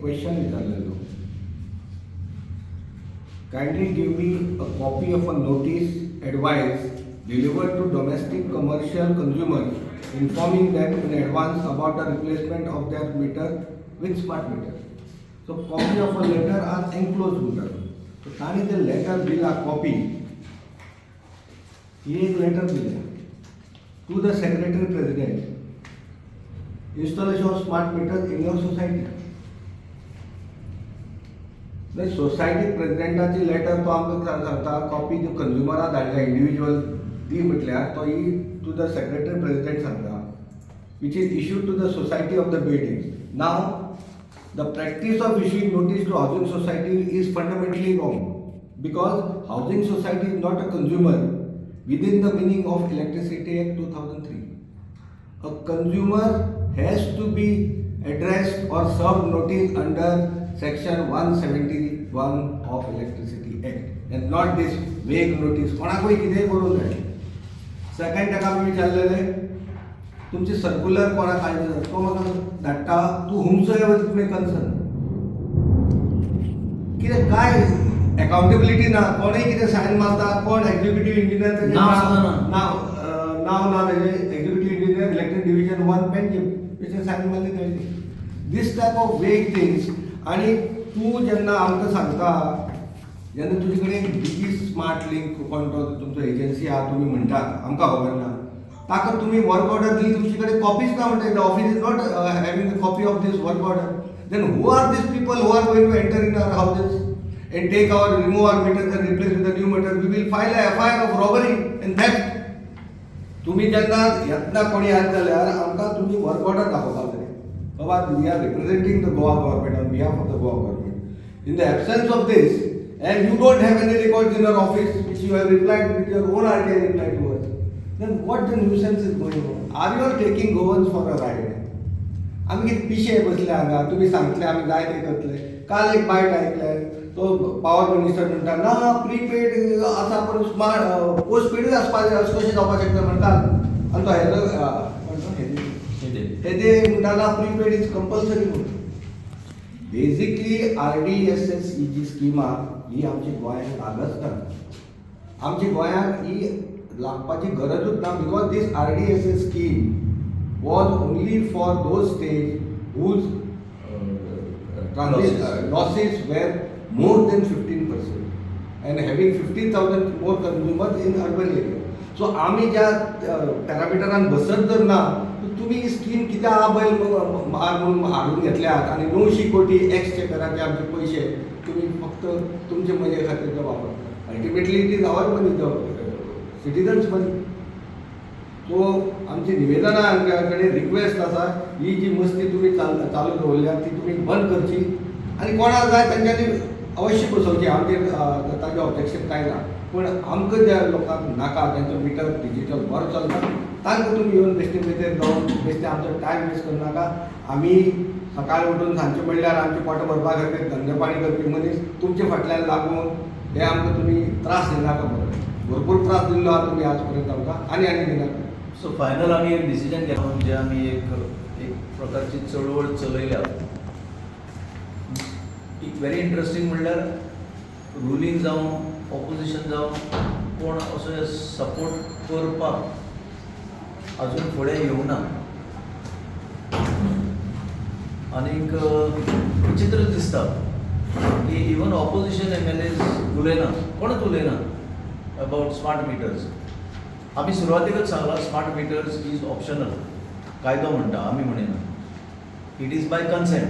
Question विचारलेलो, "Kindly give me a copy of a notice advice delivered to domestic commercial consumers informing them in advance about the replacement of their meter with smart meter." So copy of a letter are enclosed म्हणटा. So तांणी ते letter दिला copy, ही एक letter दिल्या to the secretary president, installation of smart meters in your society. Society प्रेसिडेंटाची letter तो आमकां सांगता, copy त्यो कंज्युमराक धाडल्या इंडिविज्युअल दी म्हटल्यार तो ही टू the secretary president सांगता, which is issued to the society of the building. Now the practice of issuing notice to housing society is fundamentally wrong, because housing society is not a consumer within the meaning of Electricity Act 2003. A consumer has to be addressed or served notice under section 171 of Electricity Act and not this vague notice. कोणाकूय कितेंय करूंक जाय. Second, ताका आमी विचारलेले, तुमचे circular कोणाक आयले? तो म्हाका धाडटा, "To whomsoever it may concern." कितें काय अकाउंटेबिलिटी ना. कोणूय कितें सायन मारता. कोण एक्झिक्युटिव्ह इंजिनियर? नांव सुद्दां ना. नाव नाव ना तेजें. Executive engineer, electric division one, Panjim, तेचेर सायन मारली तेणी. This type of vague things. आनी तूं जेन्ना आमकां सांगता, जेन्ना तुजे कडेन डिजी स्मार्ट लिंक कोण तो तुमचो एजन्सी आहा, तुमी म्हणटात, आमकां खबर ना, ताका तुमी वर्क ऑर्डर दिली, तुमचे कडेन कॉपीच ना म्हणटा. The office is not having the copy of this work order. Then who are these people who are going to enter in our houses and take our remove our meters and replace with the new meters? We will file a FIR of robbery and theft. तुम्ही जेन्ना येतना कोणी येत जाल्यार आमकां तुमी work order दाखोवपाक जाय, बाबा, we are representing the Goa government, on behalf of the Goa government. In the absence of this, and you don't have any records in your office, which you have replied with your own RTI reply to us, then what the nuisance is going on? Are you all taking Goans for a ride? आमी कितें पिशे बसले हांगा? तुमी सांगतले, आमी जाय ते करतले. काल एक बायट आयकले, तो पावर मिनिस्टर म्हणटा, ना प्रीपेड आसा पण स्मार्ट पोस्ट पेडूय आसपा जाय, अशें कशें जावपाक शकता म्हण काल. आनी तो हेजो कोण तो हेजे म्हणटा, ना प्रीपेड is compulsory म्हणून. बेजिकली आरडीएसएस ही जी स्कीम आहा, ही आमच्या गोंयांत लागच ना. आमच्या गोंयांत ही लागपाची गरजूच ना, because this RDSS scheme was only for those states whose transit losses were more than 15% and having 15,000 more consumers in urban area. So आमी ज्या पॅरामिटरान बसत जर ना, तर तुमी ही स्कीम कित्याक बैल मार म्हणून हाडून घेतल्यात आनी 900 कोटी एक्सचेकराचे आमचे पयशे तुमी फक्त तुमचे मजे खातीर ते वापरतात? Ultimately it is our money, the citizens' money. So आमची निवेदनां, आमच्या कडेन रिक्वेस्ट आसा, ही जी मस्ती तुमी चालू दवरल्या ती तुमी बंद करची आनी कोणाक जाय तेंच्यांनी अवश्य बसोवची. आमचेर ताजें ऑब्जेक्शन कांय ना, पूण आमकां ज्या लोकांक नाका, तांचो मिटर डिजिटल बरो चलता, तांकां तुमी येवन बेश्टे मेतेर जावन बेश्टे आमचो टायम वेस्ट करनाका. आमी सकाळी उठून सांजचे म्हणल्यार आमचे पोट भरपा खातीर धंदे पाणी करपी मनीस. तुमचे फाटल्यान लागून हे आमकां तुमी त्रास दिनाका. बरो भरपूर त्रास दिल्लो आहा तुमी आज पर्यंत आमकां, आनी आनी दिनाका. सो फायनल आमी एक डिसिजन घेतला, म्हणजे आमी एक एक प्रकारची चळवळ चलयल्या. एक व्हेरी इंट्रस्टींग म्हणल्यार रुलींग जावं, ऑपोजिशन जावं, कोण असो सपोर्ट करपाक अजून फुडें येवना. आनीक विचित्र दिसता की इवन ऑपोजिशन एमएलएज उलयना, कोणच उलयना अबाउट स्मार्ट मिटर्स. आमी सुरवातीकच सांगलां, स्मार्ट मिटर्स is optional. कायदो म्हणटा, आमी म्हणिना. It is by consent.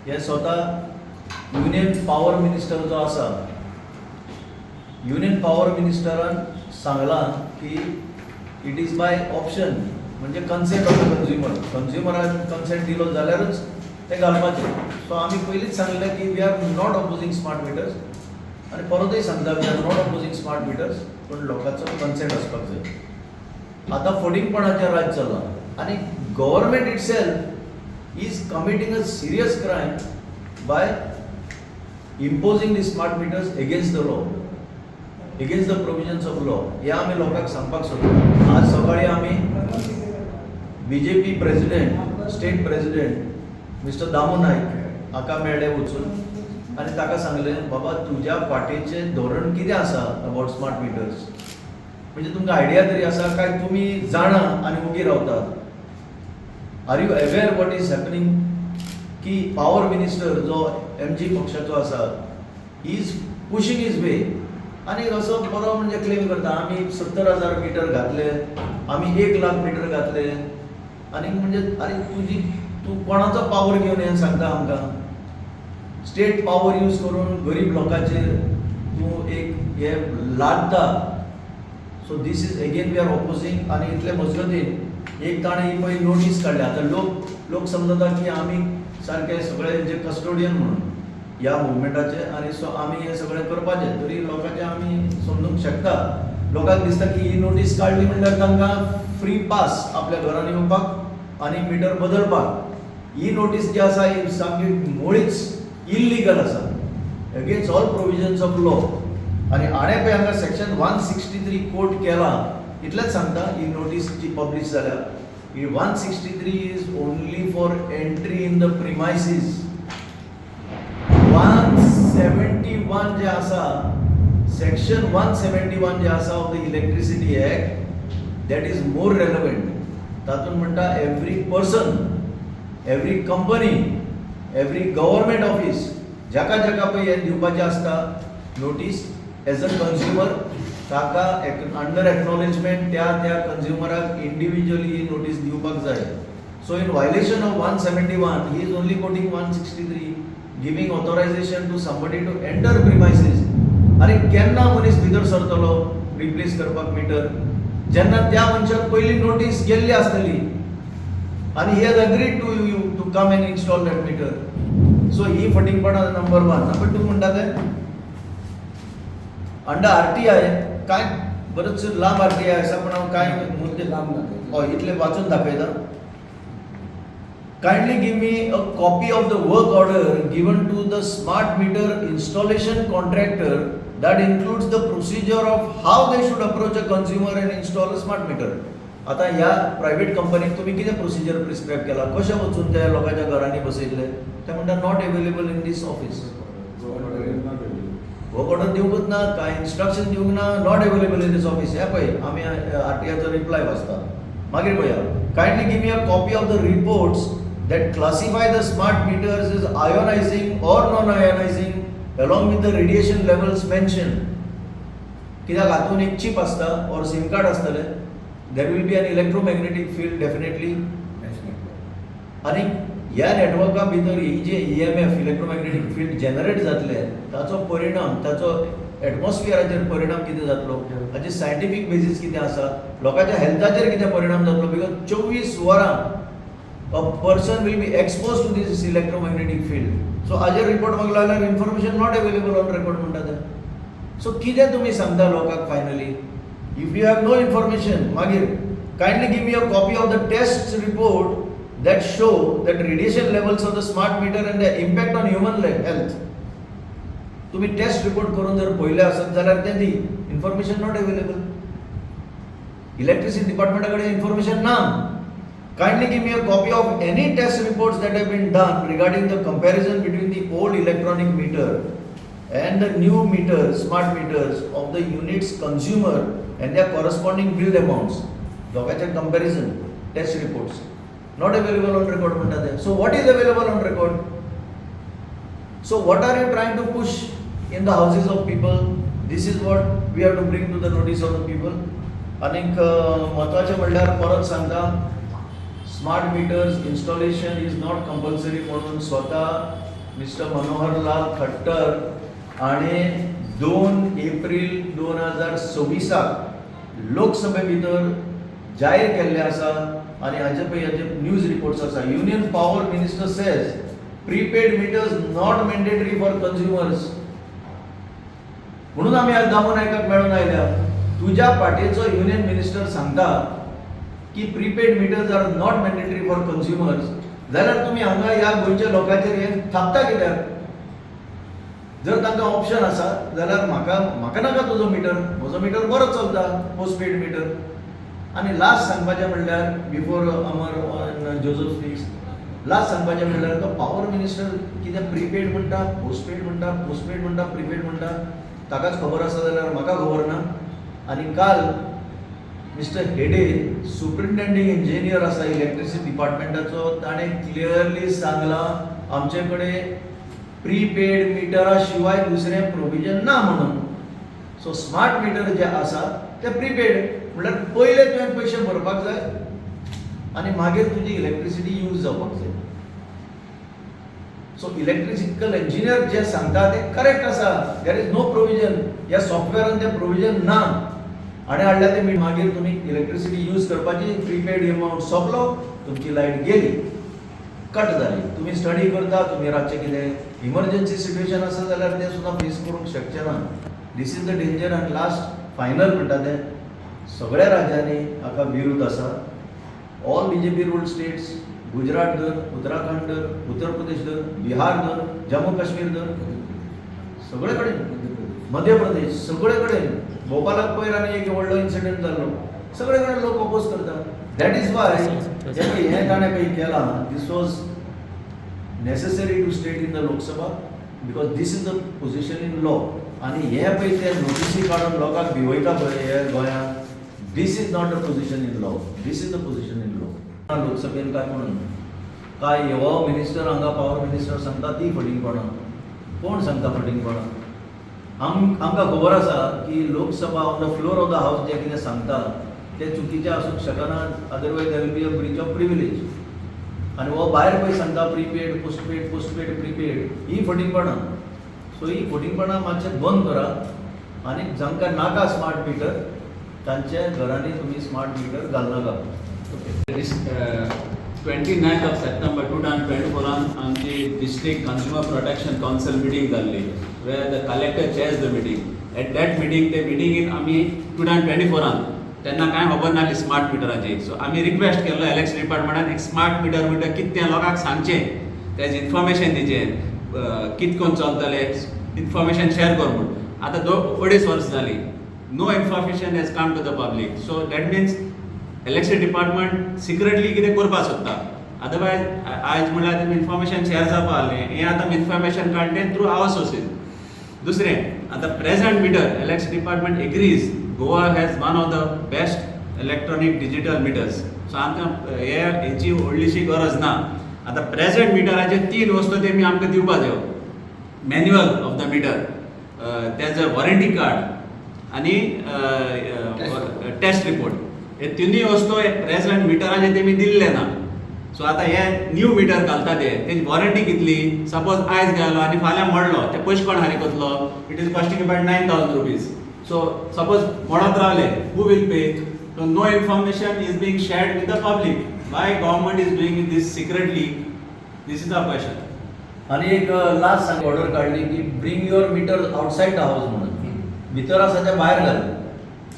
हे स्वता युनियन पावर मिनिस्टर जो आसा, युनियन पावर मिनिस्टरान सांगलां की it is by option, म्हणजे consent of the consumer. कन्ज्युमरान consent दिलो जाल्यारूच ते घालपाचें. सो आमी पयलींच सांगलें की we are not opposing smart meters आनी परतूय सांगता, we are not opposing smart meters, पूण लोकांचो कन्सेंट आसपाक जाय. आतां फटींगपणाचें राज चल्लां आनी government itself is committing a serious crime by imposing the smart meters against the law, against the provisions of law. हे आमी लोकांक सांगपाक सोदता. आज सकाळी आमी BJP president, state president mister Damu Naik हाका मेळ्ळे वचून आनी ताका सांगलें, बाबा, तुज्या पार्टेचें धोरण कितें आसा अबावट स्मार्ट मिटर्स? म्हणजे तुमकां आयडिया तरी आसा काय तुमी जाणा आनी ओगी रावतात? Are you aware what is happening? की पावर मिनिस्टर जो एमजी पक्षाचो आसा is pushing his वे आनी असो बरो म्हणजे क्लेम करता, आमी 70,000 मिटर घातले, आमी 1 लाख मिटर घातले. आनी म्हणजे अरे, तुजी तूं कोणाचो पावर घेवन हें सांगता आमकां? स्टेट पावर यूज करून गरीब लोकांचेर तूं एक हे लादता. So this is again we are opposing. आनी इतले मजगतीन एक ताणें ही पळय नोटीस काडल्या. आतां लोक समजता की आमी सारके सगळे जे कस्टोडियन म्हणून ह्या मुवमेंटाचे आनी सो आमी हें सगळें करपाचें. तरी लोकांचें आमी समजूंक शकता. लोकांक दिसता की ही नोटीस काडली म्हणल्यार तांकां फ्री पास आपल्या घरान येवपाक आनी मिटर बदलपाक. ही नोटीस जी आसा ही सामकी मुळीच इल्लिगल आसा, against all provisions of law. आनी हाणें पळय हांगा सेक्शन 163 कोट केला. इतलेंच सांगता, ही नोटीस जी पब्लीश जाल्या ही 163 is only for entry in the premises. 171 जे आसा, सेक्शन 171 जे आसा of the Electricity Act, that is more relevant. तातूंत म्हणटा, every person, every company, every government office, जाका जाका पळय हें दिवपाचें आसता नोटीस एज अ कन्ज्युमर, ताका अंडर एक्नॉलेजमेंट त्या त्या कन्ज्युमराक इंडिविज्युअली ही नोटीस दिवपाक जाय. So in violation of 171, he is only quoting 163, giving authorization to somebody to enter premises. आनी केन्ना मनीस भितर सरतलो रिप्लेस करपाक मिटर? जेन्ना त्या मनशाक पयली नोटीस गेल्ली आसतली आनी he has agreed to you to come and install that meter. So ही फटींगपणां नंबर वन. नंबर टू म्हणटा ते अंडर आरटीआय. काय बरोच लांब आरटीआय आसा, पण हांव काय मुद्दे लांब दाखयता. हय, इतले वाचून दाखयता. Kindly give me a copy of the work order given to the smart meter installation contractor that includes the procedure of how they should approach a consumer and install a smart meter. आता ह्या private कंपनीक तुमी कितें procedure prescribe केला? कशें वचून त्या लोकांच्या घरांनी बसयतले? ते म्हणटा, not available in this office. Work order दिवंकच ना, काय इन्स्ट्रक्शन दिवंक ना, not available in this office. हे पळय, आमी आरटीआयचो रिप्लाय वाचता, मागीर पळया. Kindly give me a copy of the reports that classify the smart meters as ionizing or non-ionizing, along with the radiation levels mentioned. कित्याक हातून एक चीप आसता or SIM card आसतलें. There will be an electromagnetic field definitely. आनी ह्या नेटवर्का भितर ही जे EMF, electromagnetic field generate जातले, ताचो परिणाम, ताचो एटमॉस्फियराचेर परिणाम कितें जातलो, हाचे सायंटिफीक बेजीस कितें आसा, लोकांच्या हेल्थाचेर कितें परिणाम जातलो, because 24 वरां a person will be exposed to this electromagnetic field. So हाजेर रिपोर्ट मागलो जाल्यार information not available on record म्हणटा ते. सो कितें तुमी सांगता लोकांक finally if you have no information? मागीर kindly give me a copy of the test report that show that radiation levels of the smart meter and the impact on human health. तुम्ही taste report करून जर पळयले आसत जाल्यार तें दी. Information not available. Electricity डिपार्टमेंटा कडेन information ना. Kindly give me a copy of any test reports that have been done regarding the comparison between the old electronic meter and the new meters, smart meters, of the units consumer and their corresponding billed amounts. दोगांचे comparison, test reports not available on record म्हणटा ते. So what is available on record? So what are you trying to push in the houses of people? This is what we have to bring to the notice of the people. आनीक म्हत्वाचें म्हणल्यार, परत सांगता, smart meters installation is not compulsory म्हणून स्वता mister Manohar Lal Khattar आणि 2 एप्रील 2026 लोकसभे भितर जाहीर केल्लें आसा. आनी हाचे पळय, हाचे न्यूज रिपोर्ट्स आसा. Union Power Minister says prepaid meters not mandatory for consumers. म्हणून आमी आज दामू नायकाक मेळून आयल्या. तुज्या पार्टीचो युनियन मिनिस्टर सांगता की prepaid meters are not mandatory for consumers, जाल्यार तुमी हांगा ह्या गोंयच्या लोकांचेर हें थापता कित्याक? जर तांकां ऑप्शन आसा जाल्यार म्हाका नाका तुजो मिटर, म्हजो मिटर बरो चलता, पोस्ट पेड मिटर. आनी लास्ट सांगपाचें म्हणल्यार, before Amar and Joseph speaks, last सांगपाचें म्हणल्यार तो पावर मिनिस्टर कितें प्रिपेड म्हणटा, पोस्टपेड म्हणटा, पोस्टपेड म्हणटा, प्रिपेड म्हणटा, ताकाच खबर आसा जाल्यार म्हाका खबर ना. आनी काल मिस्टर हेडे, सुप्रिंटेंडींग इंजिनियर आसा इलेक्ट्रिसिटी डिपार्टमेंटाचो, ताणें क्लियरली सांगलां आमचे कडेन प्रीपेड मिटरा शिवाय दुसरें प्रोविजन ना म्हणून. सो स्मार्ट मिटर जे आसा ते प्रीपेड, म्हणल्यार पयले तुवें पयशे भरपाक जाय आनी मागीर तुजी इलेक्ट्रिसिटी यूज जावपाक जाय. सो इलेक्ट्रिकल इंजिनियर जे सांगता ते करेक्ट आसा. There is no provision. ह्या सॉफ्टवेअरान तें प्रोविजन ना. हाणें हाडल्या ते मागीर तुमी इलेक्ट्रिसिटी यूज करपाची, प्रीपेड एमावंट सोंपलो, तुमची लायट गेली, कट जाली. तुमी स्टडी करता, तुमी रातचें कितें इमर्जन्सी सिट्युएशन आसा जाल्यार तें सुद्दां फेस करूंक शकचें ना. This is the danger. आनी लास्ट फायनल म्हणटा तें, सगळ्या राज्यांनी हाका विरोध आसा. All BJP ruled states, Gujarat धर, उत्तराखंड धर, उत्तर प्रदेश धर, बिहार धर, जम्मू काश्मीर धर, सगळे कडेन, मध्य प्रदेश, सगळे कडेन. भोपालाक पयर आनी एक व्हडलो इन्सिडंट जाल्लो. सगळे कडेन लोक अपोज करता. That is why हें ताणें पळय केलां, this was necessary to state in the Lok Sabha because this is the position in law. आनी हे पळय ते नोटिसी काडून लोकांक भिवयता पळय हे गोंयांत, this is not a position in law, this is the position in law. लोकसभेन काय म्हणून काय हो मिनिस्टर हांगा पावर मिनिस्टर सांगता ती फटींगपणां. कोण सांगता फटींगपणां? आमकां खबर आसा की Lok Sabha on the floor of the house जें कितें सांगता तें चुकीचें आसूंक शकना, otherwise there will be a breach of privilege. आनी हो भायर पळय सांगता प्रीपेड, पोस्टपेड, पोस्टपेड, प्रीपेड, ही फटींगपणां. सो ही फटींगपणां मातशें बंद करा आनी जांकां नाका स्मार्ट मिटर तांच्या घरांनी तुमी स्मार्ट मिटर घालनाका. This 29th of September 2024 on the District Consumer Protection Council meeting जाल्ली, where the collector chairs the meeting. At that meeting, ते मिटींगेन आमी 2024 आन तेन्ना कांय खबर नासली स्मार्ट मिटराची. सो आमी रिक्वेस्ट केल्लो इलेक्ट्रिसिटी डिपार्टमेंटान एक स्मार्ट मिटर म्हणटा कितें तें लोकांक सांगचें, तेजें इन्फॉर्मेशन दिवचें, कितें करून चलतलें, इन्फॉर्मेशन शेअर कर म्हूण. आतां 2-2.5 वर्स जालीं, no information has come to the public. So that means electricity department secretly कितें करपाक सोदता. अदरवायज आयज म्हणल्यार इन्फॉर्मेशन शेअर जावपा आहलें. हें आतां इन्फॉर्मेशन काडलें थ्रू our sources. दुसरें, आतां present meter, electricity department agrees Goa has one of the best electronic digital meters, so आमकां हे हेची व्हडलीशी गरज ना. आतां प्रेझेंट मिटराचे तीन वस्तू तेमी आमकां दिवपा जायो: मॅन्युअल ऑफ the meter, तेजो वॉरंटी कार्ड आनी टेस्ट रिपोर्ट. हे तिनूय वस्तू प्रेझेंट मिटराचे तेमी दिल्ले ना. सो आतां हे न्यू मिटर घालता ते, तेजी वॉरंटी कितली? सपोज आयज घालो आनी फाल्यां मोडलो, ते पयशे कोण फारीक करतलो? It is costing about ₹9,000. So suppose मोडत रावले, who will pay? So no information is being shared with the public. Why government is doing this secretly? This is the question. आनी एक लास्ट सांग, ऑर्डर काडली की bring your meter outside the house म्हणून, भितर आसा ते भायर घाल.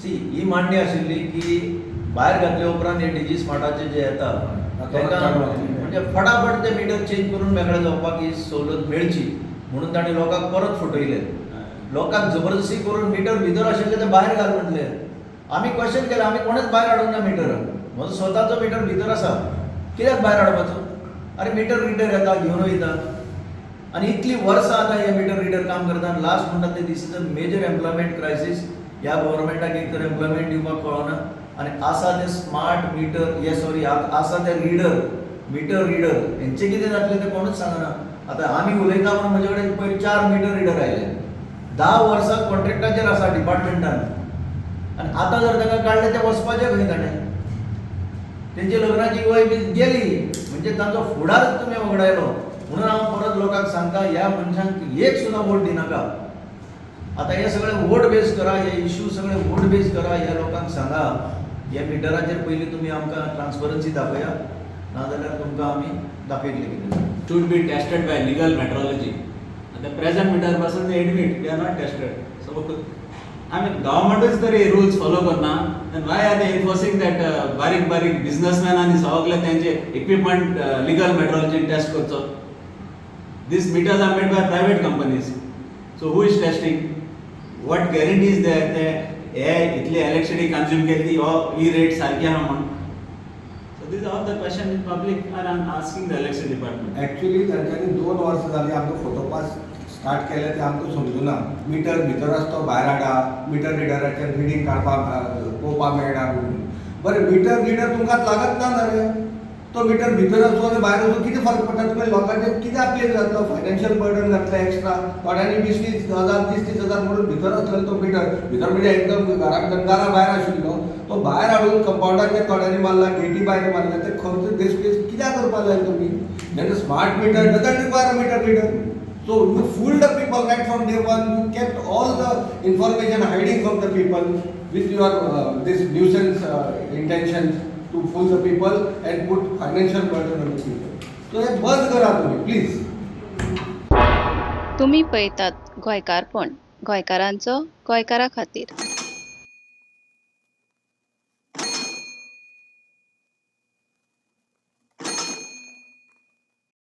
सी, ही मांडणी आशिल्ली की भायर घातले उपरांत हे डिजी स्मार्टाचे जे येता तांकां म्हणजे फटाफट ते मिटर चेंज करून मेकळे जावपाक ही सवलत मेळची म्हणून तांणी लोकांक परत फटयले. लोकांक जबरदस्ती करून मिटर भितर आशिल्ले ते भायर घाल म्हटले. आमी क्वेश्चन केलें, आमी कोणेच भायर हाडूंक ना मिटर. म्हजो स्वताचो मिटर भितर आसा, कित्याक भायर हाडपाचो? अरे, मिटर रिडर येता, घेवन वयता. आनी इतली वर्सां आतां हे मिटर रिडर काम करता. आनी लास्ट म्हणटा ते, this is a major employment crisis. ह्या गव्हर्मेंटाक एक तर एम्प्लॉयमेंट दिवपाक कळना आनी आसा ते स्मार्ट मिटर हे, सॉरी, आसा ते रिडर, मिटर रिडर, हेंचे कितें जातलें तें कोणूच सांगना. आतां आमी उलयता म्हणून म्हजे कडेन पयर चार मिटर रिडर आयले. 10 वर्सां कॉन्ट्रॅक्टाचेर आसा डिपार्टमेंटान आनी आतां जर तांकां काडले ते वचपाचें खंय ताणें? तेंची लग्नाची वय बी गेली, म्हणजे तांचो फुडारच तुमी वगडायलो. म्हणून हांव परत लोकांक सांगता, ह्या मनशांक एक सुद्दां वोट दिनाका. आतां हे सगळे वोट बेस करा, हे इश्यू सगळे वोट बेस करा. ह्या लोकांक सांगा, ह्या मिटराचेर पयलीं तुमी आमकां ट्रान्सपरन्सी दाखया, नाजाल्यार तुमकां आमी दाखयतले कितें. Should be tested by legal metrology. And the present meter person, they admit they are not tested. So, I mean, government तरी rules follow करना, then why are they enforcing that बारीक बारीक businessman आनी सगळे त्यांचे equipment legal metrology test करचो? These meters are made by private companies. So who is testing? What guarantee is there ते हे इतली इलेक्ट्रिसिटी कंज्यूम केली ती हो ही रेट सारकी आहा म्हूण? So these are all the question. question public are asking the election department. Actually तांच्यांनी 2 वर्सां जालीं आमकां फोटोपास स्टार्ट केले ते आमकां समजुना. मिटर भितर आसा तो भायर हाडा, मिटर रिडराचेर रिडींग काडपाक पळोवपाक मेळना म्हणून. बरें, मिटर रिडर तुमकां लागत ना रे. तो मिटर भितर आसूं आनी भायर आसूं कितें फरक पडटा? तुमी लोकांचेर कितें अपील जातलो, फायनान्शियल बर्डन घातलें एक्स्ट्रा. थोड्यांनी 20-20 हजार, 30-30 हजार म्हणून भितर आसलेलो तो मिटर, भितर म्हणजे एकदम घरा दारा भायर आशिल्लो तो भायर हाडून कंपावंडाचेर थोड्यांनी मारला, गेटी भायर मारला. ते खर्च देस कित्याक करपाक जाय तुमी? जेन्ना smart meter doesn't require a meter reader. So you fooled the people right from day one. You kept all the information hiding from the people with your this nuisance intentions to fool the people and put financial burden on the people. So हे बंद करा तुम्ही please. तुमी पळयतात गोंयकारपण, गोंयकारांचो गोंयकारा खातीर.